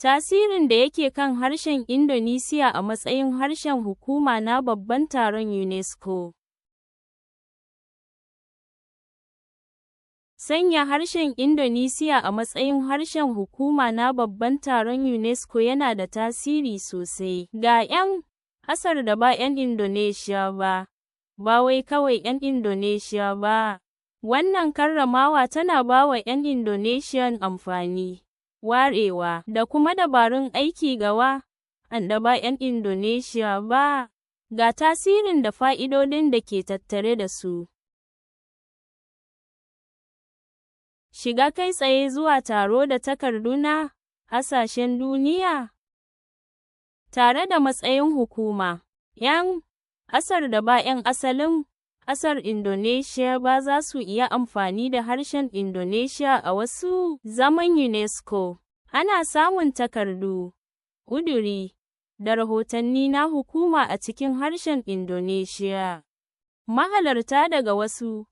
Tasirin da yake kan harshen Indonesiya a matsayin harshen hukuma na Babban Taron UNESCO. Sanya harshen Indonesiya a matsayin harshen hukuma na Babban Taron UNESCO yana da tasiri sosai ga 'yan ƙasar da ba 'yan Indonesiya ba, ba wai kawai 'yan Indonesiya ba. Wannan karramawa tana ba wa 'yan Indonesiyan amfani, warewa, da kuma dabarun aiki ga waɗanda ba 'yan Indonesiya ba. Ga tasirin da fa'idodin da ke tattare da su. Shiga kai tsaye zuwa taro da takardu na ƙasashen duniya. Tare da matsayin hukuma, 'yan ƙasar da ba 'yan asalin ƙasar Indonesiya ba za su iya amfani da harshen Indonesiya a wasu zaman UNESCO. Ana samun takardu, ƙuduri, da rahotanni na hukuma a cikin harshen Indonesiya. Mahalarta daga wasu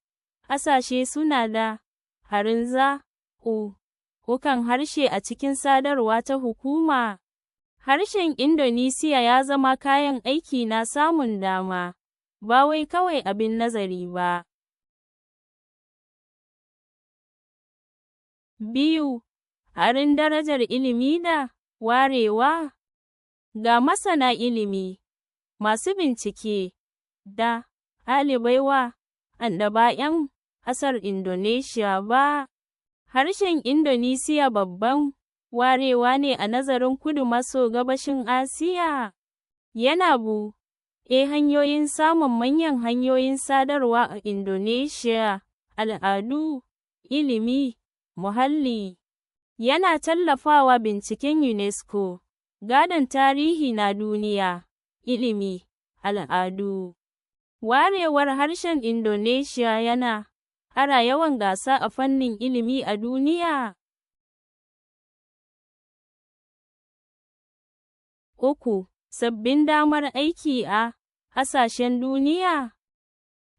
ƙasashe suna da harinza u kan harshe a cikin sadarwa ta hukuma. Harshen Indonesiya ya zama kayan aiki na samun dama, ba wai kawai abin nazari ba. 2. Harin darajar ilimi da warewa. Ga masana ilimi, masu bincike, da ɗalibai waɗanda ba 'yan ƙasar Indonesiya ba, harshen Indonesiya babban warewa ne a nazarin kudu maso gabashin Asiya. Yana buɗe hanyoyin samun manyan hanyoyin sadarwa a Indonesiya, al'adu, ilimi, muhalli. Yana tallafawa binciken UNESCO, gadon tarihi na duniya, ilimi, al'adu. Warewar harshen Indonesiya yana ƙara yawan gasa a fannin ilimi a duniya. 3. Sabbin damar aiki a ƙasashen duniya.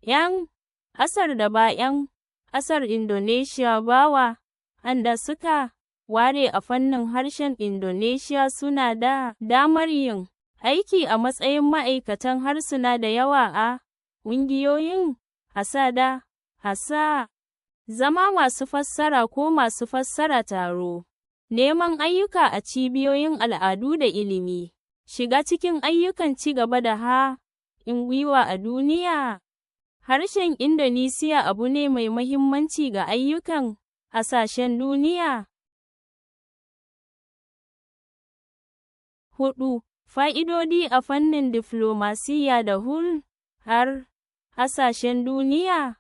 'Yan ƙasar da ba 'yan ƙasar Indonesiya ba waɗanda suka ware a fannin harshen Indonesiya suna da damar yin aiki a matsayin ma'aikatan harsuna da yawa a ƙungiyoyin ƙasa da ƙasa, zama masu fassara ko masu fassara taro, neman ayyuka a cibiyoyin al'adu da ilimi, shiga cikin ayyukan ci gaba da haɗin gwiwa a duniya. Harshen Indonesiya abu ne mai mahimmanci ga ayyukan ƙasashen duniya. 4. Fa'idodi a fannin diflomasiyya da hulɗar ƙasashen duniya.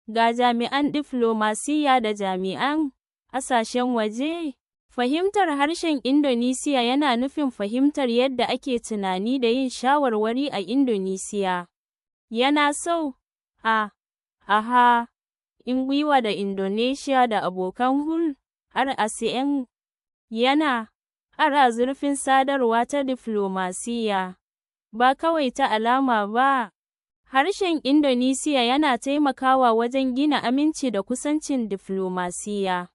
Ga jami'an diflomasiyya da jami'an ƙasashen waje, fahimtar harshen Indonesiya yana nufin fahimtar yadda ake tunani da yin shawarwari a Indonesiya. Yana sau a haɗin gwiwa da Indonesiya da abokan hulɗar ASEAN. Yana ƙara zurfin sadarwa ta diflomasiyya, ba kawai ta alama ba. Harshen Indonesiya yana taimakawa wajen gina aminci da kusancin diflomasiyya.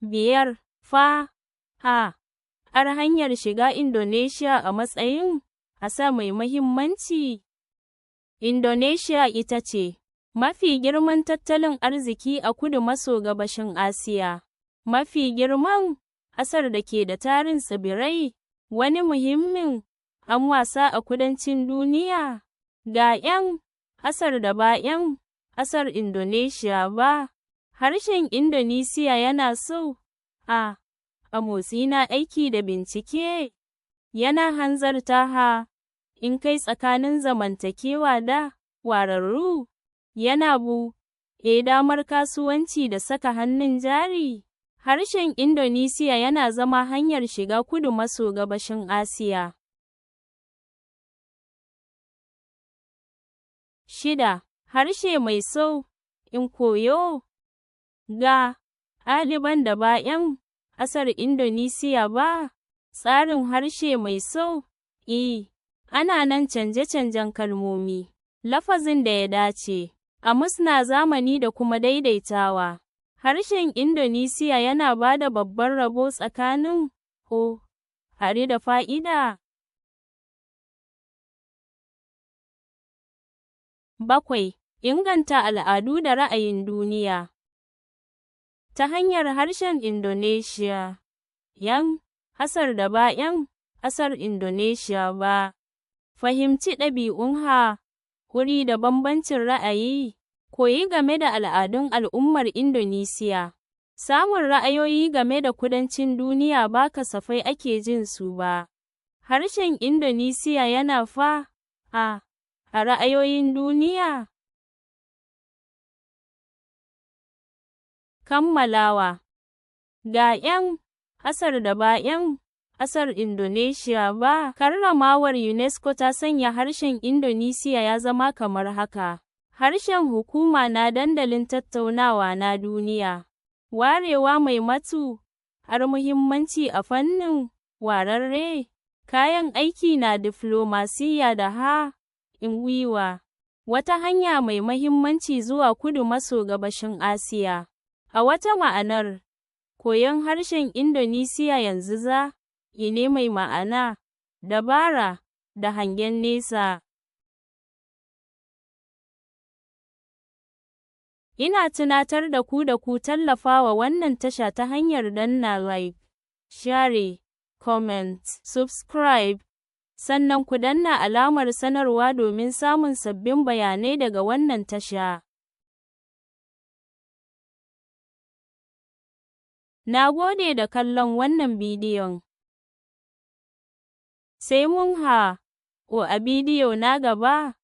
5. Fa ha ar hanyar shiga Indonesiya a matsayin ƙasa mai mahimmanci. Indonesiya ita ce mafi girman tattalin arziki a kudu maso gabashin Asiya, mafi girman ƙasar da ke da tarin tsibirai, wani muhimmin ɗan wasa a kudancin duniya. Ga 'yan ƙasar da ba 'yan ƙasar Indonesiya ba, harshen Indonesiya yana so a motsi na aiki da bincike. Yana hanzarta haɗin kai tsakanin zamantakewa da wararru. Yana buɗe damar kasuwanci da saka hannun jari. Harshen Indonesiya yana zama hanyar shiga kudu maso gabashin Asiya. 6. Harshe mai sauƙin koyo. Ga ɗaliban da ba 'yan ƙasar Indonesiya ba, tsarin harshe mai sauƙi ana nan canje-canjen kalmomi, lafazin da ya dace, a musna zamani da kuma daidaitawa. Harshen Indonesiya yana ba da babban rabo tsakanin o are da fa'ida. 7. Inganta al'adu da ra'ayin duniya. Ta hanyar harshen Indonesiya, 'yan ƙasar da ba 'yan ƙasar Indonesiya ba, fahimci ɗabi'un haƙuri da bambancin ra'ayi, koyi game da al'adun al'ummar Indonesiya. Samun ra'ayoyi game da kudancin duniya ba kasafai ake jin su ba. Harshen Indonesiya yana fa a ra'ayoyin duniya. Kammalawa. Ga 'yan ƙasar da ba 'yan ƙasar Indonesiya ba, karramawar UNESCO ta sanya harshen Indonesiya ya zama kamar haka: harshen hukuma na dandalin tattaunawa na duniya. Warewa mai matuƙar muhimmanci a fannin wararre, kayan aiki na diflomasiyya da haɗin gwiwa, wata hanya mai mahimmanci zuwa kudu maso gabashin Asiya. A wata ma'anar, koyon harshen Indonesiya yanzu zaɓi ne mai ma'ana, dabara, da hangen nesa. Ina tunatar da ku da ku tallafawa wannan tasha ta hanyar danna like, share, comment, subscribe, sannan ku danna alamar sanarwa domin samun sabbin bayanai daga wannan tasha. Na gode da kallon wannan bidiyon. Sai mun haɗu a bidiyo na gaba.